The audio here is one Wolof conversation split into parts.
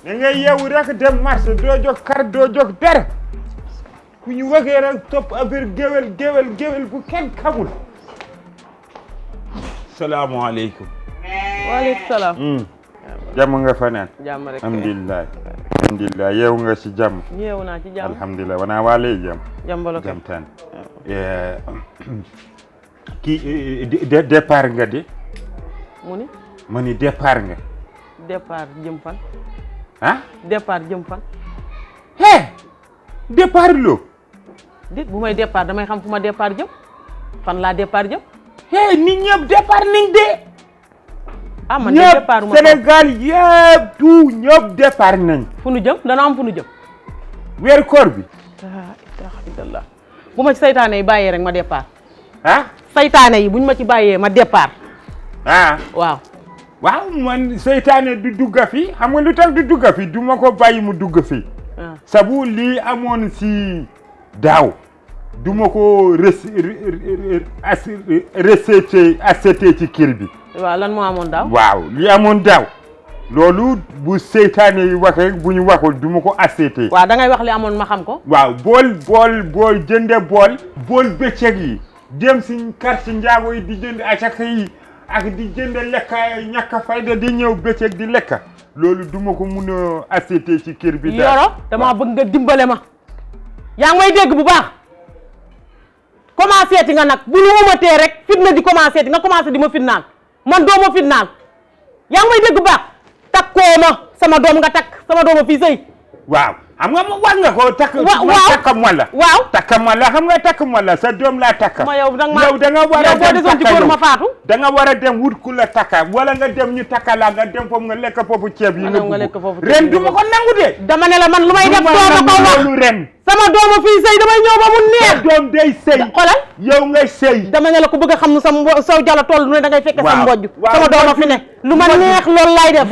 da ngay yeewu rek dem marché doo jóg kar doo jóg dara ku ñu waxee rek topp affaire géwél bu kenn xamul. salaamaaleykum. waaleykum salaam. jàmm nga fa naan. jàmm rek alhamdulilah yeewu nga si jàmm. yeewu naa ci jàmm alhamdulilah wana waa lay jàmm. jàmm tan kii départ nga de. mu ni. ma ni départ nga. départ jëm fan. ah. départ jëm fan. départ loo. dit bu may départ damay xam fu ma départ jëm fan laa départ jëm. nit ñëpp départ nañ de. ah man de départ ma Sénégal yëpp tout ñëpp départ nañ. fu nu jëm dana am fu nu jëm. weeru koor bi. alhamdulilah bu ma ci saytaane yi bàyyee rek ma départ. ah. saytaane yi buñ ma ci bàyyee ma départ. ah. waaw man seytaane du dugga fi xam nga lu tax du dugga fi du ma ko bàyyi mu dugg fi. sabu lii amoon si daaw du ma ko accepté ci kër bi. waaw lan moo amoon daaw. waaw li amoon daaw loolu bu seytaane yi waxee bu ñu waxul du ma ko accepté. waaw da ngay wax li amoon ma xam ko. waaw bool jënde bool bëccëg yi dem si quartier njaago yi di jënd acaka yi ak di jënd lekka ñàkk fayda di ñëw bëccëg di lekka loolu du ma ko mun a accepté ci kër bi. Yoro dama bëgg nga dimbale ma. yaa ngi may dégg bu baax commencé ti nga nag bu ñu umatee rek fitna di commencé ti nga commencé di ma fitnaan man doo ma fitnaan yaa ngi may dégg bu baax takkoo ma sama doom nga takk sama doom a fii sëy. waaw xam nga ma war nga ko takk. takkam wala. waaw takkam wala xam nga takkam wala sa doom laa takka. ma yow da nga war a dem desoon ci góor ma faatu. da nga war a dem wut ku la takka wala nga dem ñu takka la nga dem foofu nga lekk foofu ceeb yi. nga lekk foofu ren du ma ko nangu de. dama ne la man lu may def dooma ko wax ren. sama dooma fii sëy damay ñëw ba mu neex. doom day sëy. xoolal yow ngay sëy. dama ne la ku bëgg a xam nu saw jala toll nu ne da ngay fekke sa mbojj. sama dooma fi ne lu ma neex loolu lay def.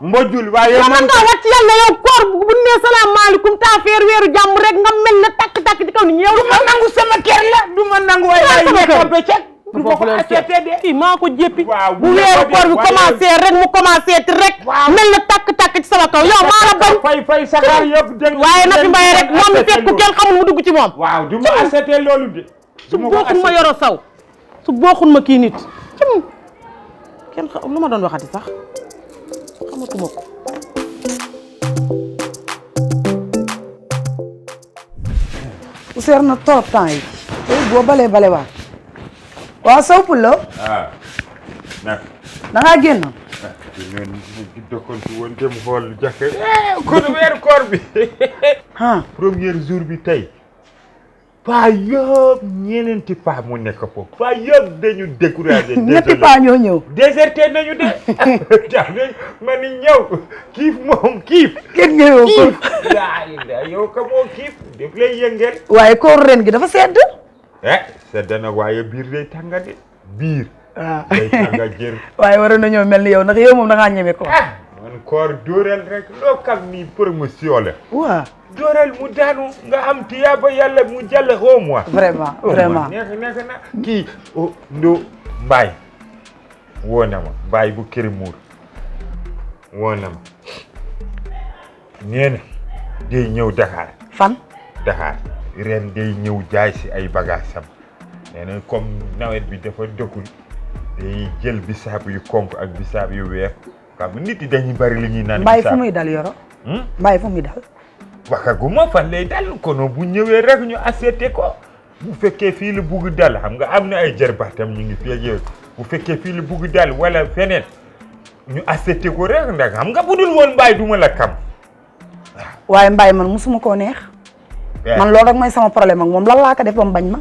mbojjul waaye. man nga wàcc yàlla yow koor bu ne salaamaaleykum taa feer weeru jàmm rek nga mel ne takk-takk ci kaw nit ñi yow. du ma nangu sama kër la du ma nangu du ma ko accepté de. fii maa ko jéppi. bu weeru koor bi commencé rek mu commencé ti rek. mel na takk-takk ci sama kaw yow maa la bañ. fay saxaar yëpp dégg waaye na fi mbay rek moom mi fekk kenn xamul mu dugg ci moom. waaw du ma accepté loolu de. su bokkul ma Yoro Sow su bokkul ma kii nit kenn xam lu ma doon waxati sax xamatuma ko. seer na trop temps yi boo balee bale waat waaw Sow Poulo. nag. da ngaa génnoon. di dokkantu woon dem xool jàkka. kon weeru koor bi. premier jour bi tey. paa yëpp ñeneenti paa mu nekk foofu. paa yëpp dañu découragé. ñetti paa ñoo ñëw. déserté nañu de. ma ni ñëw kiif moom kiif. kenn ñëwoo ko. yow ka moo kiif daf lay yëngel. waaye koor ren gi dafa sedd. sedd na waaye biir day tànga de biir. day tànga jër. waaye waroon nañoo mel ni yow ndax yow moom da ngaa ñeme ko. man koor dóoral rek loo kam ni promotion la. waaw. dóoral mu daanu nga am tiyaaba yàlla mu jàll au mois. vraiment nekk na kii ndo mbaay woo na ma mbaay bu këri muur woo na ma nee na day ñëw Dakar. fan. Dakar ren day ñëw jaay si ay bagages am nee na comme nawet bi dafa dëkkul day jël bisaab yu konk ak bisaab yu weex xam nit yi dañuy bari li ñuy naan. Mbaye fu muy dal Yoro. Mbaye fu muy dal. waxaguma fan lay dal kono bu ñëwee rek ñu accepté ko bu fekkee fii la bugg dal xam nga am na ay jarbaatam ñu ngi feegee bu fekkee fii la bugg dal wala feneen ñu accepté ko rek ndax xam nga bu dul woon Mbaye du ma la kam. waaye Mbaye man musuma koo neex. man loolu rek mooy sama problème ak moom lan laa ko def ba mu bañ ma.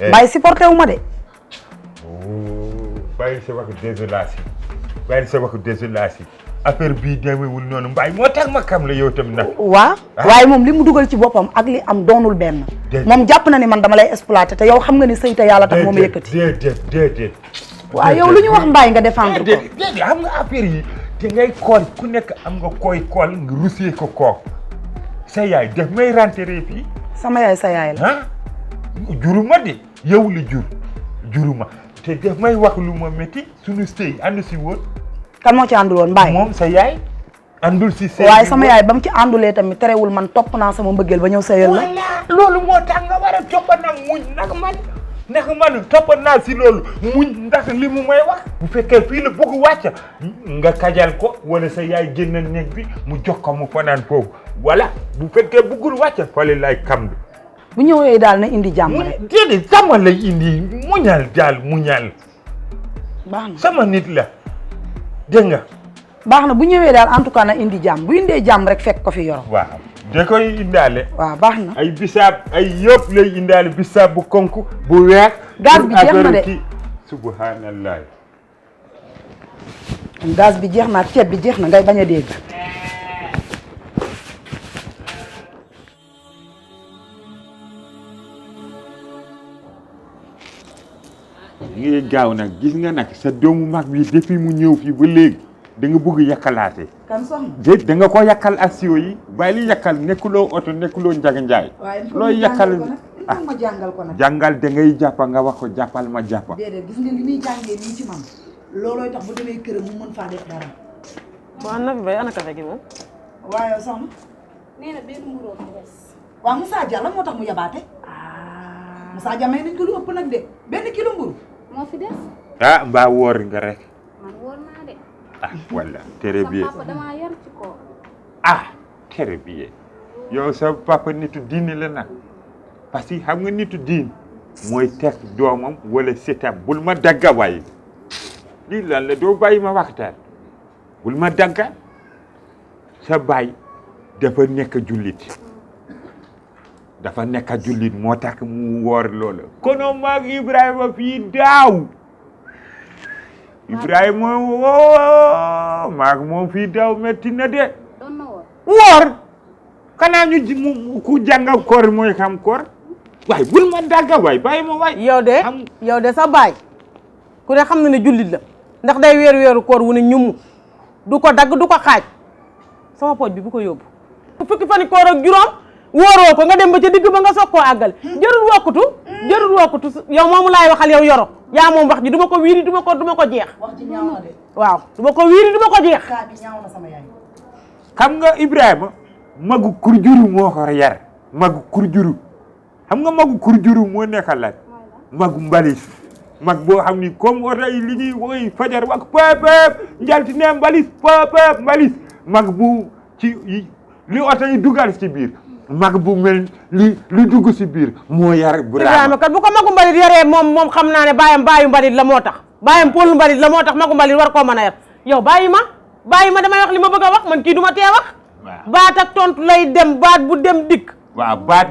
Mbaye supporté wu ma de. bàyyi sa wax désolation bàyyi sa wax désolation affaire bii demewul noonu Mbaye moo tax ma kam la yow tam nag. waaw waaye moom li mu dugal ci boppam ak li am doonul benn. moom jàpp na ni man dama lay exploité te yow xam nga ni sëy te yàlla tax moom a yëkkati. déedéet. waaw yow lu ñu wax Mbaye nga défendre ko. déedéet xam nga affaire yi te ngay kool ku nekk am nga koy kool nga rusee ko koo sa yaay def may rentré fii. sama yaay sa yaay la. juruma de yow la juruma te def may wax lu ma métti suñu sëy ànd si woon. kan moo ci àndul woon Mbaye moom sa yaay. àndul si sëy waaye sama yaay ba mu ci àndulee tamit terewul man topp naa sama mbëggeel ba ñëw sëyal la. voilà loolu moo tax nga war a toppa nag muñ ndax man toppa naa si loolu muñ ndax li mu may wax bu fekkee fii la bëgg wàcc nga kajal ko wala sa yaay génn néeg bi mu jox ko mu fanaan foofu voilà bu fekkee bëggul wàcc fale lay kam bu ñëwee daal na indi jàmm rek. déedéet sama lay indi muñal daal muñal baax na sama nit la dégg nga baax na bu ñëwee daal en tout cas na indi jàmm bu indee jàmm rek fekk ko fi yoro. waaw da koy indaale waaw baax na. ay bisaab ay yëpp lay indaale bisaab bu konk bu weex gaz bi jeex na de kii subhanallah gaz bi jeex na ceeb bi jeex na ngay bañ a dégg. ngi gaaw nag gis nga nag sa doomu mag bi depuis mu ñëw fii ba léegi da nga bëgg yàqalaate kan soxna. déet da nga ko yàqal asio yi bàyyi li yàqal nekkuloo oto nekkuloo njaga njaay looy yàqal ma jàngal ko nag. jàngal da ngay jàppa nga wax ko jàppal ma jàppa déedéet gis nga li muy jàngee nii ci man loolooy tax bu demee këram mu mën faa def dara. waaw na fi bay ana café gi moom. waaye soxna. nee na benn mbuuroo bu des. waaw Moussa Dia la moo tax mu yabaate. Moussa Dia may nañ ko lu ëpp nag de benn kilo mburu moo fi des. ah mbaa woor nga rek man wóor naa de. ah walla très bien sama papa damaa yar ci ko. ah très bien yow sa papa nitu diine la nag parce que xam nga nitu diin mooy teg doomam wala setam bul ma dagga waaye lii lan la doo bàyyi ma waxtaan bul ma dagga sa baay dafa nekk jullit moo tax mu woor loola kono maag Ibrahima fii daaw Ibrahima woo maag moom fii daaw metti na de doon na woor xanaa ñu ku jànga koor mooy xam koor waaye bul ma dagga waay bàyyi ma waay yow de sa baay ku ne xam na ne jullit la ndax day weeru koor wu ne ñum du ko dagg du ko xaaj sama pooj bi bu ko yóbbu fukki fani koor ak juróom wóoroo ko nga dem ba ca digg ba nga soog koo àggale jarul wokkutu yow moomu laay waxal yow yoro yaa moom wax ji duma ko wiiri duma ko jeex wax ji ñaaw na de. waaw duma ko wiiri duma ko jeex kaa bi ñaaw na sama yaay. xam nga Ibrahima magu kurjuru moo ko yar magu kurjuru xam nga magu kurjuru moo nekkal lan magu mbalis mag boo xam ni comme oto yi li ñuy woy fajar wax pëp njalti ne mbalis pëp mbalis mag bu ci li oto yi dugal ci biir mag bu mel li dugg si biir moo yar Ibrahima kat bu ko magu mbalit yaree moom xam naa ne baayu mbalit la moo tax baayam polu mbalit la moo tax magu mbalit war koo mën a yar yow bàyyi ma damay wax li ma bëgg a wax man kii du ma tee wax baat ak tontu lay dem baat bu dem dikk waaw baat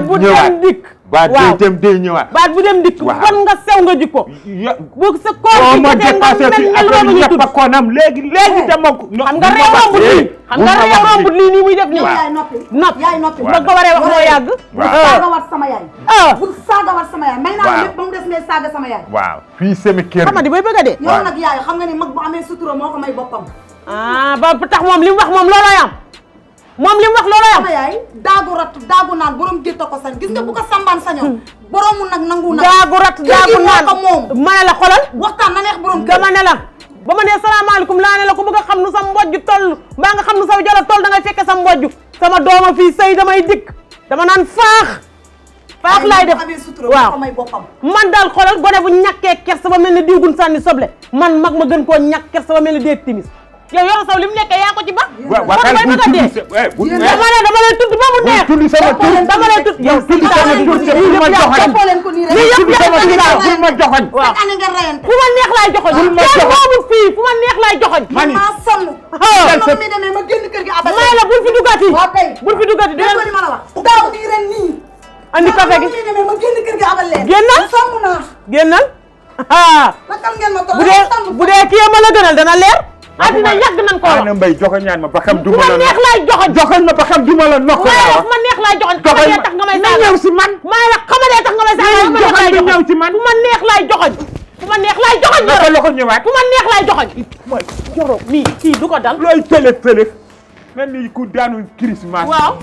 bu dem ñëwaat baat bu dem dikk kon nga sew nga jikko bu sa koor ma dépassé fi affaire yëpp a koonam léegi dama ko xam nga réew rombut lii nii muy def nii yaay noppi ba ko waree wax moo yàgg saaga wat sama yaay bul saaga wat sama yaay may naa la lépp ba mu des ngay saaga sama yaay waaw fii sama kër xamadi bay bëgg a dee yow nag yaay xam nga ni mag bu amee sutura moo ko may boppam ba tax moom li mu wax moom looloo yam moom li mu wax looloo yam sama yaay daagu naan borom gétt ko sañ gis nga bu ko sambaan sañoon boroomu nag nangu nag daagu naan moom ma ne la xolal waxtaan na neex borom dama ne la ba ma nee salaamaaleykum laa ne la ko bëgg a xam nu sa mbojj toll mbaa nga xam nu sa jalo toll da ngay fekke sa mbojj sama dooma fii sëy damay dikk dama naan faax laay def waaw man daal xoolal gone bu ñàkkee kersa ba mel ni diw gun sànni soble man mag ma gën koo ñàkk kersa ba mel ni déet timis yow Yoro Sow li mu nekkee yaa ko ci ba waxal bu tudd dama lay tudd ba mu neex tudd sama tur dama lay tudd yow tudd sama tur bul ma joxoñ bul ma joxoñ waaw fu ma neex laay joxoñ fii fu ma neex laay joxoñ man maa sonn man mi demee ma génn kër gi abal may la bul fi duggati bul fi duggati dégg nga li ma la wax daaw nii ren nii andi café gi man mi demee ma génn kër gi abal leen génnal sonn naa génnal nakal ngeen ma bu dee kii ma la gënal dana leer addina yàgg nañ ko wax mbay joxoñaan ma ba xam fu ma neex laay joxoñ ma ba xam duma la nokk waaye fu ma neex laay joxoñ xamadee tax nga may saaga ñëw si man maa la xamadee tax nga may saaga joxoñ bi ñëw si man fu ma neex laay joxoñ fu ma neex laay joxoñ naka la ko ñëwaat fu ma neex laay joxoñ mooy Yoro mii kii du ko dal looy tëlëf mel ni ku daanu Christmas waaw